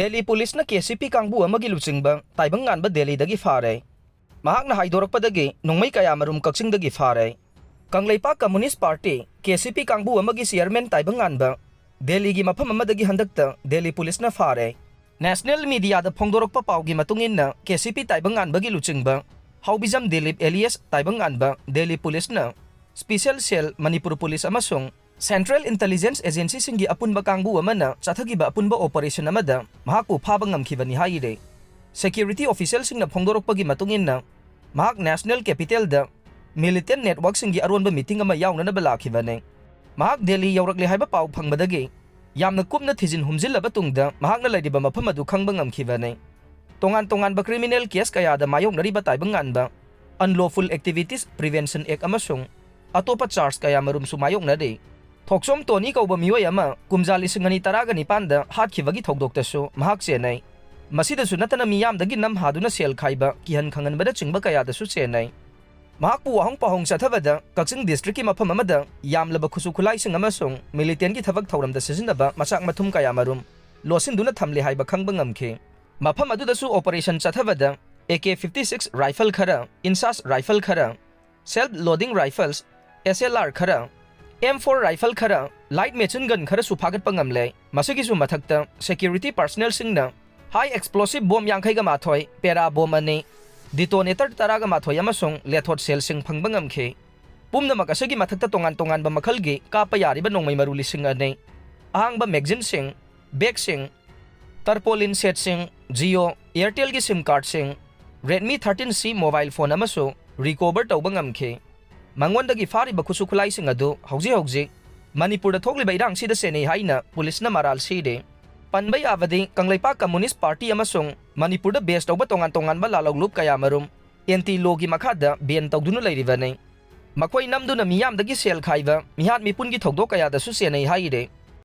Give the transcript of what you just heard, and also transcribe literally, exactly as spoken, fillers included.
ꯗꯦꯜꯂꯤ ꯄꯨꯂꯤꯁꯅ K C ꯄꯤ ꯀꯥꯡꯕꯨ ꯑꯃꯒꯤ ꯂꯨꯆꯤꯡꯕ ꯇꯥꯏꯕꯪꯉꯥꯟꯕ ꯗꯦꯜꯂꯤꯗꯒꯤ ꯐꯥꯔꯦ꯫ ꯃꯍꯥꯛꯅ ꯍꯥꯏꯗꯣꯔꯛꯄꯗꯒꯤ ꯅꯣꯡꯃꯩ ꯀꯌꯥꯃꯔꯨꯝ ꯀꯛꯆꯤꯡꯗꯒꯤ ꯐꯥꯔꯦ꯫ ꯀꯪꯂꯩꯄꯥꯛ ꯀꯝꯃꯨꯅꯤꯁ꯭ꯠ ꯄꯥꯔꯇꯤ, ꯀꯦ ꯁꯤ ꯄꯤ ꯀꯥꯡꯕꯨ ꯑꯃꯒꯤ ꯆꯤꯌꯔꯃꯦꯟ ꯇꯥꯏꯕꯪꯉꯥꯟꯕ ꯗꯦꯜꯂꯤꯒꯤ ꯃꯐꯝ ꯑꯃꯗꯒꯤ ꯍꯟꯗꯛꯇ ꯗꯦꯜꯂꯤ ꯄꯨꯂꯤꯁꯅ ꯐꯥꯔꯦ꯫ ꯅꯦꯁꯅꯦꯜ ꯃꯤꯗꯤꯌꯥꯗ ꯐꯣꯡꯗꯣꯔꯛꯄ ꯄꯥꯎꯒꯤ ꯃꯇꯨꯡ ꯏꯟꯅ, ꯀꯦ ꯁꯤ ꯄꯤ ꯇꯥꯏꯕꯪꯉꯥꯟꯕꯒꯤ ꯂꯨꯆꯤꯡꯕ ꯍꯥꯎꯕꯤꯖꯝ ꯗꯤꯂꯤꯞ ꯑꯦꯂꯤꯌꯥꯁ ꯇꯥꯏꯕꯪꯉꯥꯟꯕ ꯗꯦꯜꯂꯤ ꯄꯨꯂꯤꯁꯅ ꯁ꯭ꯄꯦꯁꯤꯌꯦꯜ ꯁꯦꯜ, ꯃꯅꯤꯄꯨꯔ ꯄꯨꯂꯤꯁ ꯑꯃꯁꯨꯡ ꯁꯦꯟꯇ꯭ꯔꯦꯜ ꯏꯟꯇꯦꯂꯤꯖꯦꯟꯁ ꯑꯦꯖꯦꯟꯁꯤꯁꯤꯡꯒꯤ ꯑꯄꯨꯟꯕ ꯀꯥꯡꯕꯨ ꯑꯃꯅ ꯆꯠꯊꯈꯤꯕ ꯑꯄꯨꯟꯕ ꯑꯣꯄꯔꯦꯁꯟ ꯑꯃꯗ ꯃꯍꯥꯛꯄꯨ ꯐꯥꯕ ꯉꯝꯈꯤꯕꯅꯤ ꯍꯥꯏꯔꯦ꯫ ꯁꯦꯀ꯭ꯌꯨꯔꯤꯇꯤ ꯑꯣꯐꯤꯁꯤꯌꯦꯜꯁꯤꯡꯅ ꯐꯣꯡꯗꯣꯔꯛꯄꯒꯤ ꯃꯇꯨꯡ ꯏꯟꯅ, ꯃꯍꯥꯛ ꯅꯦꯁꯅꯦꯜ ꯀꯦꯄꯤꯇꯦꯜꯗ ꯃꯤꯂꯤꯇꯦꯟ ꯅꯦꯠꯋꯥꯔꯛꯁꯤꯡꯒꯤ ꯑꯔꯣꯟꯕ ꯃꯤꯇꯤꯡ ꯑꯃ ꯌꯥꯎꯅꯅꯕ ꯂꯥꯛꯈꯤꯕꯅꯤ꯫ ꯃꯍꯥꯛ ꯗꯦꯜꯂꯤ ꯌꯧꯔꯛꯂꯦ ꯍꯥꯏꯕ ꯄꯥꯎ ꯐꯪꯕꯗꯒꯤ ꯌꯥꯝꯅ ꯀꯨꯞꯅ ꯊꯤꯖꯤꯟ ꯍꯨꯝꯖꯤꯜꯂꯕ ꯇꯨꯡꯗ ꯃꯍꯥꯛꯅ ꯂꯩꯔꯤꯕ ꯃꯐꯝ ꯑꯗꯨ ꯈꯪꯕ ꯉꯝꯈꯤꯕꯅꯤ꯫ ꯇꯣꯉꯥꯟ ꯇꯣꯉꯥꯟꯕ ꯀ꯭ꯔꯤꯃꯤꯅꯦꯜ ꯀꯦꯁ ꯀꯌꯥꯗ ꯃꯥꯌꯣꯛꯅꯔꯤꯕ ꯇꯥꯏꯕꯪꯉꯥꯟꯕ Unlawful Activities Prevention Act ꯑꯃꯁꯨꯡ ꯑꯇꯣꯞꯄ ꯆꯥꯔꯖ ꯀꯌꯥꯃꯔꯨꯝꯁꯨ ꯃꯥꯌꯣꯛꯅꯔꯤ꯫ ꯊꯣꯛꯆꯣꯝ ꯇꯣꯅꯤ ꯀꯧꯕ ꯃꯤꯑꯣꯏ ꯑꯃ ꯀꯨꯝꯖꯥ ꯂꯤꯁꯤꯡ ꯑꯅꯤ ꯇꯔꯥꯒ ꯅꯤꯄꯥꯟꯗ ꯍꯥꯠꯈꯤꯕꯒꯤ ꯊꯧꯗꯣꯛꯇꯁꯨ ꯃꯍꯥꯛ ꯆꯦꯟꯅꯩ꯫ ꯃꯁꯤꯗꯁꯨ ꯅꯠꯇꯅ ꯃꯤꯌꯥꯝꯗꯒꯤ ꯅꯝ ꯍꯥꯗꯨꯅ ꯁꯦꯜ ꯈꯥꯏꯕ, ꯀꯤꯍꯟ ꯈꯪꯍꯟꯕꯅꯆꯤꯡꯕ ꯀꯌꯥꯗꯁꯨ ꯆꯦꯟꯅꯩ꯫ ꯃꯍꯥꯛꯄꯨ ꯋꯥꯍꯪ ꯄꯥꯎꯍꯪ ꯆꯠꯊꯕꯗ ꯀꯛꯆꯤꯡ ꯗꯤꯁꯇ꯭ꯔꯤꯛꯀꯤ ꯃꯐꯝ ꯑꯃꯗ ꯌꯥꯝꯂꯕ ꯈꯨꯠꯁꯨ ꯈꯨꯠꯂꯥꯏꯁꯤꯡ ꯑꯃꯁꯨꯡ ꯃꯤꯂꯤꯇꯦꯟꯒꯤ ꯊꯕꯛ ꯊꯧꯔꯝꯗ ꯁꯤꯖꯤꯟꯅꯕ ꯃꯆꯥꯛ ꯃꯊꯨꯝ ꯀꯌꯥꯃꯔꯨꯝ ꯂꯣꯠꯁꯤꯟꯗꯨꯅ ꯊꯝꯂꯦ ꯍꯥꯏꯕ ꯈꯪꯕ ꯉꯝꯈꯤ꯫ ꯃꯐꯝ ꯑꯗꯨꯗꯁꯨ ꯑꯣꯄꯔꯦꯁꯟ ꯆꯠꯊꯕꯗ A K fifty six rifle ꯈꯔ, ꯏꯟꯁꯥꯁ ꯔꯥꯏꯐꯜ ꯈꯔ, ꯁꯦꯜꯐ ꯂꯣꯗꯤꯡ ꯔꯥꯏꯐꯜꯁ, ꯑꯦꯁ ꯑꯦꯜ ꯑꯥꯔ ꯈꯔ, ꯑꯦꯝ ꯐꯣꯔ ꯔꯥꯏꯐꯜ ꯈꯔ, ꯂꯥꯏꯠ ꯃꯦꯆꯤꯟ ꯒꯟ ꯈꯔꯁꯨ ꯐꯥꯒꯠꯄ ꯉꯝꯂꯦ꯫ ꯃꯁꯤꯒꯤꯁꯨ ꯃꯊꯛꯇ ꯁꯦꯀ꯭ꯌꯨꯔꯤꯇꯤ ꯄꯥꯔꯁꯅꯦꯜꯁꯤꯡꯅ ꯍꯥꯏ ꯑꯦꯛꯁꯄ꯭ꯂꯣꯁꯤꯚ ꯕꯣꯝ ꯌꯥꯡꯈꯩꯒ ꯃꯥꯊꯣꯏ, ꯄꯦꯔꯥ ꯕꯣꯝ ꯑꯅꯤ, ꯗꯤꯇꯣꯅꯦꯇꯔ ꯇꯔꯥꯒ ꯃꯥꯊꯣꯏ ꯑꯃꯁꯨꯡ ꯂꯦꯊꯣꯠ ꯁꯦꯜꯁꯤꯡ ꯐꯪꯕ ꯉꯝꯈꯤ꯫ ꯄꯨꯝꯅꯃꯛ ꯑꯁꯤꯒꯤ ꯃꯊꯛꯇ ꯇꯣꯉꯥꯟ ꯇꯣꯉꯥꯟꯕ ꯃꯈꯜꯒꯤ ꯀꯥꯞꯄ ꯌꯥꯔꯤꯕ ꯅꯣꯡꯃꯩ ꯃꯔꯨ ꯂꯤꯁꯤꯡ ꯑꯅꯤ, ꯑꯍꯥꯡꯕ ꯃꯦꯒꯖꯤꯟꯁꯤꯡ, ꯕꯦꯒꯁꯤꯡ, ꯇꯔꯄꯣꯂꯤꯟ ꯁꯦꯠꯁꯤꯡ, ꯖꯤꯑꯣ, ꯑꯦꯌꯔꯇꯦꯜꯒꯤ ꯁꯤꯝ ꯀꯥꯔꯗꯁꯤꯡ, ꯔꯦꯗꯃꯤ ꯊꯥꯔꯇꯤꯟ ꯁꯤ ꯃꯣꯕꯥꯏꯜ ꯐꯣꯟ ꯑꯃꯁꯨ ꯔꯤꯀꯣꯚꯔ ꯇꯧꯕ ꯉꯝꯈꯤ꯫ ꯃꯉꯣꯟꯗꯒꯤ ꯐꯥꯔꯤꯕ ꯈꯨꯠꯁꯨ ꯈꯨꯠꯂꯥꯏꯁꯤꯡ ꯑꯗꯨ ꯍꯧꯖꯤꯛ ꯍꯧꯖꯤꯛ ꯃꯅꯤꯄꯨꯔꯗ ꯊꯣꯛꯂꯤꯕ ꯏꯔꯥꯡꯁꯤꯗ ꯆꯦꯟꯅꯩ ꯍꯥꯏꯅ ꯄꯨꯂꯤꯁꯅ ꯃꯔꯥꯜ ꯁꯤꯔꯦ꯫ ꯄꯟꯕ ꯌꯥꯕꯗꯤ, ꯀꯪꯂꯩꯄꯥꯛ ꯀꯝꯃꯨꯅꯤꯁ꯭ꯠ ꯄꯥꯔꯇꯤ ꯑꯃꯁꯨꯡ ꯃꯅꯤꯄꯨꯔꯗ ꯕꯦꯁ ꯇꯧꯕ ꯇꯣꯉꯥꯟ ꯇꯣꯉꯥꯟꯕ ꯂꯥꯜꯍꯧꯂꯨꯞ ꯀꯌꯥꯃꯔꯨꯝ ꯑꯦꯟꯇꯤ ꯂꯣꯒꯤ ꯃꯈꯥꯗ ꯕꯦꯟ ꯇꯧꯗꯨꯅ ꯂꯩꯔꯤꯕꯅꯤ꯫ ꯃꯈꯣꯏ ꯅꯝꯗꯨꯅ ꯃꯤꯌꯥꯝꯗꯒꯤ ꯁꯦꯜ ꯈꯥꯏꯕ, ꯃꯤꯍꯥꯠ ꯃꯤꯄꯨꯟꯒꯤ ꯊꯧꯗꯣꯛ ꯀꯌꯥꯗꯁꯨ ꯆꯦꯟꯅꯩ ꯍꯥꯏꯔꯦ꯫